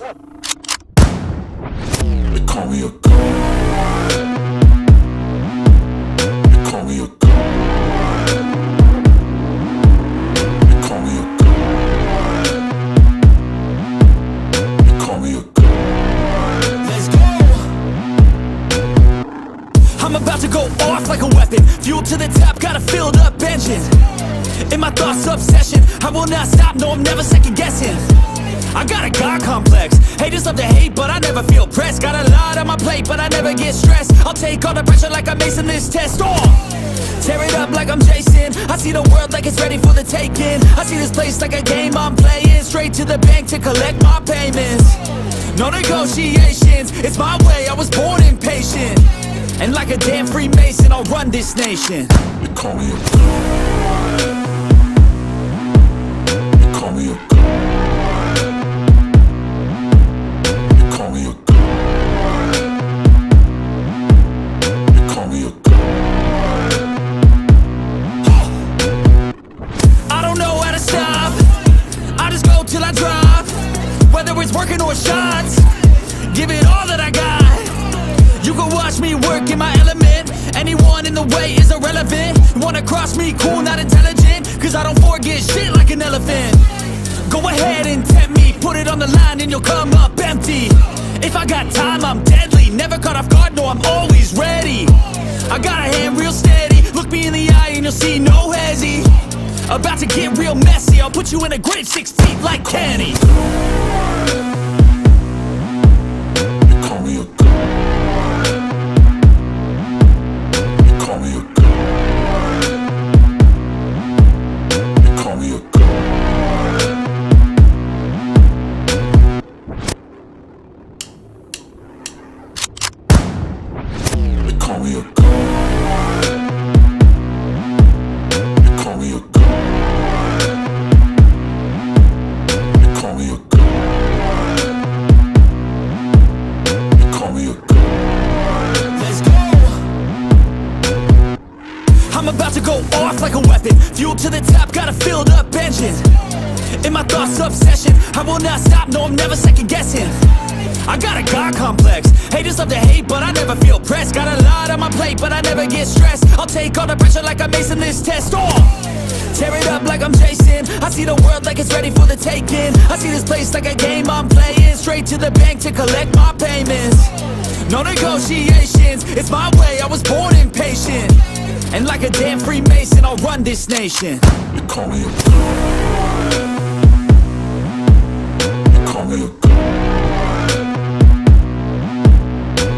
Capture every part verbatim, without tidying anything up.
They call me a god. They call me a god. They call me a god. They call me a god. Let's go. I'm about to go off like a weapon. Fuel to the top, got a filled up engine. In my thoughts, obsession. I will not stop, no, I'm never second guessing. I got a God complex. Haters love to hate, but I never feel pressed. Got a lot on my plate, but I never get stressed. I'll take all the pressure like I'm acing this test. Oh, tear it up like I'm Jason. I see the world like it's ready for the taking. I see this place like a game I'm playing. Straight to the bank to collect my payments. No negotiations, it's my way, I was born impatient. And like a damn Freemason, I'll run this nation. They call me a god. They call me a god. They call me a god. They call me a god. I don't know how to stop. I just go till I drop. Whether it's working or shots, give it all that I got. You can watch me work in my element. Anyone in the way is irrelevant. Wanna cross me, cool, not intelligent. 'Cause I don't forget shit like an elephant. Go ahead and tempt me, put it on the line and you'll come up empty. If I got time, I'm deadly. Never caught off guard, no, I'm always ready. I got a hand real steady. Look me in the eye and you'll see no hezzy. About to get real messy. I'll put you in a grave six feet like Kenny. They call me a god. They call me a god. They call me a god. They call me a god. They call me a god. They call me a god. They call me a god. Let's go. I'm about to go off like a weapon. Fuel to the top, got a filled up engine. In my thoughts, obsession. I will not stop, no, I'm never second guessing. I got a God complex. Haters love to hate, but I never feel pressed. Got a lot on my plate, but I never get stressed. I'll take all the pressure like I'm acing this test. Oh, tear it up like I'm Jason. I see the world like it's ready for the taking. I see this place like a game I'm playing. Straight to the bank to collect my payments. No negotiations, it's my way, I was born impatient. And like a damn Freemason, I'll run this nation. They call me a god. They call me a god.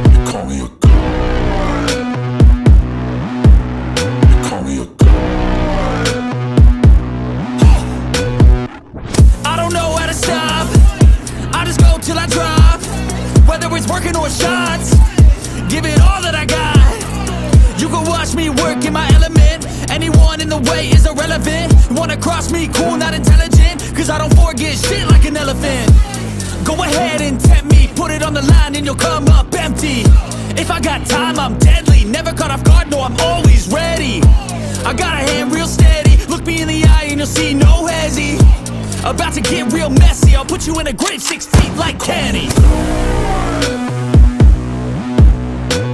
They call me a god. They call me a god. I don't know how to stop. I just go till I drop. Whether it's working or shots, give it all that I got. You can watch me work in my element. Anyone in the way is irrelevant. Wanna cross me, cool, not intelligent. 'Cause I don't forget shit like an elephant. Go ahead and tempt me, put it on the line and you'll come up empty. If I got time, I'm deadly. Never caught off guard, no, I'm always ready. I got a hand real steady. Look me in the eye and you'll see no hezzy. About to get real messy. I'll put you in a grave six feet like Kenny.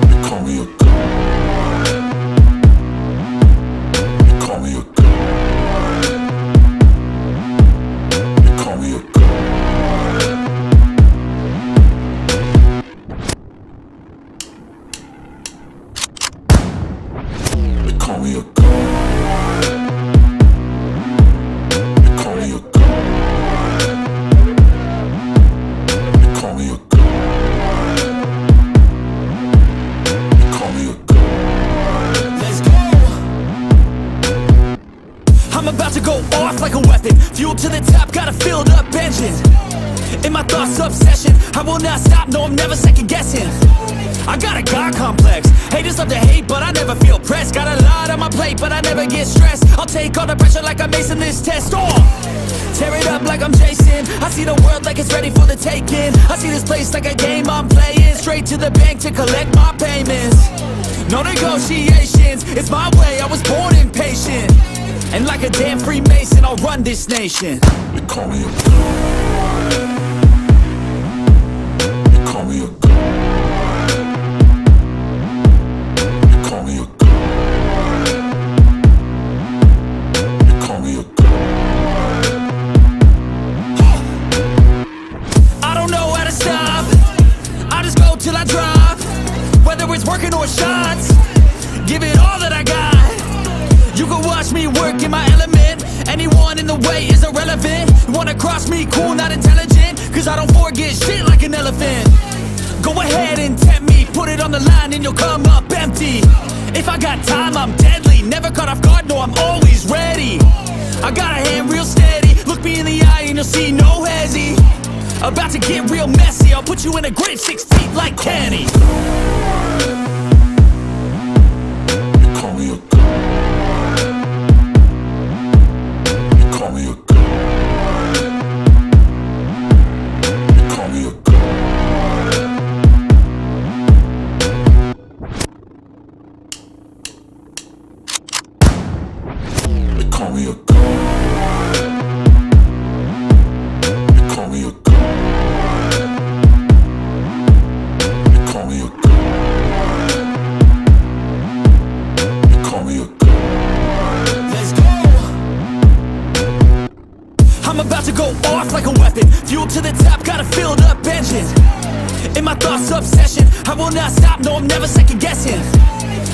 They call me a god. They call me a god. They call me a god. They call me a god. They call me a god. They call me a god. They call me a god. Let's go. I'm about to go off like a weapon. Fuel to the top, got a filled up engine. In my thoughts, obsession. I will not stop, no, I'm never second guessing. I got a God complex. Haters love to hate, but I never feel pressed. Got a lot on my plate, but I never get stressed. I'll take all the pressure like I'm acing this test. Oh, tear it up like I'm Jason. I see the world like it's ready for the taking. I see this place like a game I'm playing. Straight to the bank to collect my payments. No negotiations, it's my way, I was born impatient. And like a damn Freemason, I'll run this nation. They call me a god. Shots, give it all that I got. You can watch me work in my element. Anyone in the way is irrelevant. You wanna cross me, cool, not intelligent. 'Cause I don't forget shit like an elephant. Go ahead and tempt me, put it on the line and you'll come up empty. If I got time, I'm deadly. Never caught off guard, no, I'm always ready. I got a hand real steady. Look me in the eye and you'll see no hezzy. About to get real messy. I'll put you in a grave six feet like Kenny. They call me a god. They call me a god. They call me a god. They call me a god. They call me a god. They call me a god. They call me a god. Let's go. I'm about to go off like a weapon. Fuel to the top, got a filled up engine. In my thoughts, obsession. I will not stop, no, I'm never second guessing.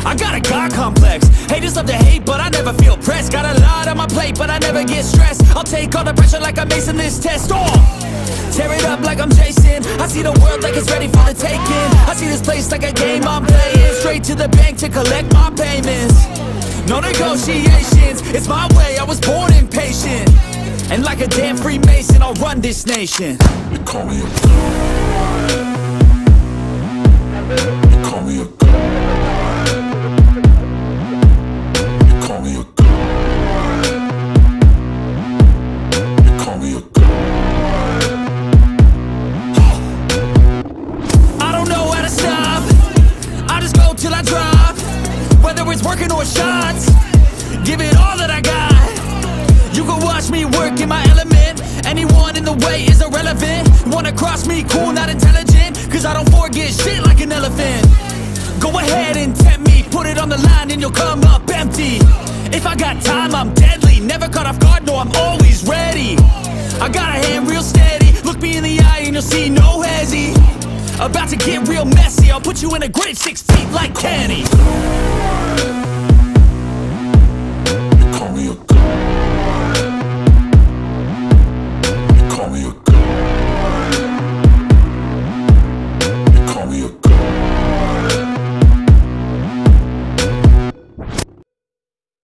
I got a God complex. Haters love to hate, but I never feel pressed. Got a lot on my plate, but I never get stressed. I'll take all the pressure like I'm acing this test. Oh! Tear it up like I'm Jason. I see the world like it's ready for the taking. I see this place like a game I'm playing. Straight to the bank to collect my payments. No negotiations, it's my way, I was born impatient. And like a damn Freemason, I'll run this nation. They call me a god. They call me a god. They call me a god. They call me a god. I don't know how to stop. I just go till I drop. Whether it's working or shots, give it all that I got. You can watch me work in my element. Anyone in the way is irrelevant. Wanna cross me, cool, not intelligent. 'Cause I don't forget shit like an elephant. Go ahead and tempt me, put it on the line and you'll come up empty. If I got time, I'm deadly. Never caught off guard, no, I'm always ready. I got a hand real steady. Look me in the eye and you'll see no hezzy. About to get real messy. I'll put you in a grave six feet like Kenny. They call me a